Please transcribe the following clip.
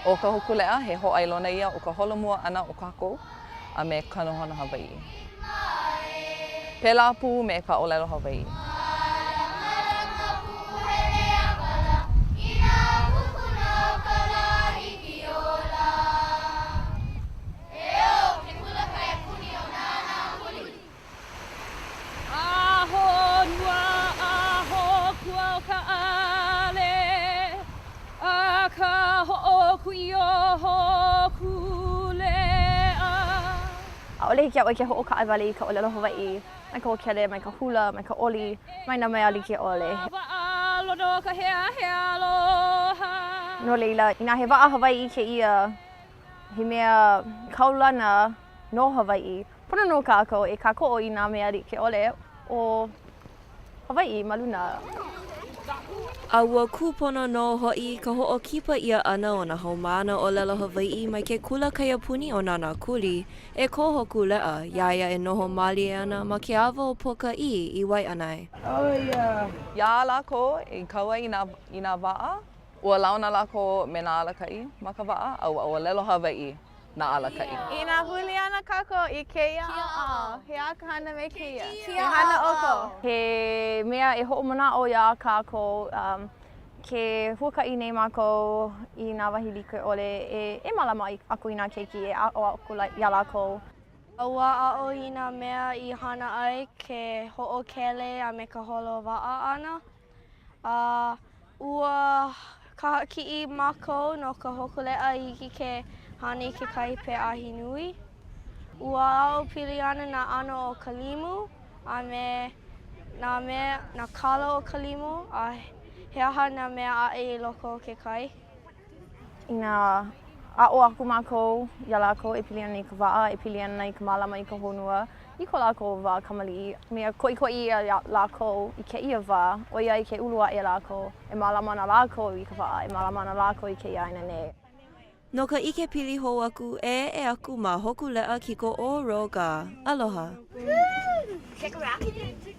ʻO ka Hōkūleʻa, he hōʻailona ia o ka holomua ʻana o kākou a me ka nohona Hawaiʻi. Pēlā pū me ka ʻōlelo Hawaiʻi. A honua a hōkua o ka ʻale a ka hoʻokuʻi o Hōkūleʻa. ʻAʻole hiki iā ʻoe ke hoʻokaʻawale i ka ʻōlelo Hawaiʻi mai ka hoʻokele, mai ka hula, mai ka oli, mai nā mea like ʻole. No laila, inā he waʻa Hawaiʻi kēia, he mea kaulana no Hawaiʻi, Pono nō kākou e kākoʻo i nā mea like ʻole o Hawaiʻi ma luna. A ua kūpono nō hoʻi ka hoʻokipa ʻia ʻana o nā haumāna ʻōlelo Hawaiʻi mai ke kula kaiapuni o Nānākuli e ko Hōkūleʻa iā ia e noho mālie ana ma ke awa o Pōkaʻī i Waiʻanae. Iā lākou i kau ai i nā waʻa, ua launa lākou me nā alakaʻi ma ka waʻa, a ua ʻōlelo Hawaiʻi nā alakaʻi. Inā huli ana kākou i kēia ʻaoʻao, he aha ka hana me kēia? He hana ʻoukou. He mea e hoʻomanaʻo iā kākou ke huakaʻi nei mākou i nā wahi like ʻole e mālama aku i nā keiki, e aʻo aku iā lākou. Ua aʻo i nā mea i hana ai ke hoʻokele a me ka holo waʻa ʻana. A ua kahakiʻi mākou no ka Hōkūleʻa i hiki ke hana i kekahi peʻahi nui. Ua aʻo pili ana nā ʻano o ka limu a me nā mea, nā kala o ka limu a he aha nā mea aʻe i loko o ke kai. Inā aʻo aku mākou iā lākou e pili ana i ka waʻa, e pili ana i ka mālama i ka honua, i ko lākou wā kamaliʻi, mea koʻikoʻi ia iā lākou i kēia wā, ʻoiai ke ulu aʻe lākou, e mālama ana lākou i ka waʻa, e mālama ana lākou i kēia ʻāina nei. No ka ʻikepili hou aku, e eʻe aku ma Hōkūleʻa Kiko ʻo Roga. Aloha. Check around.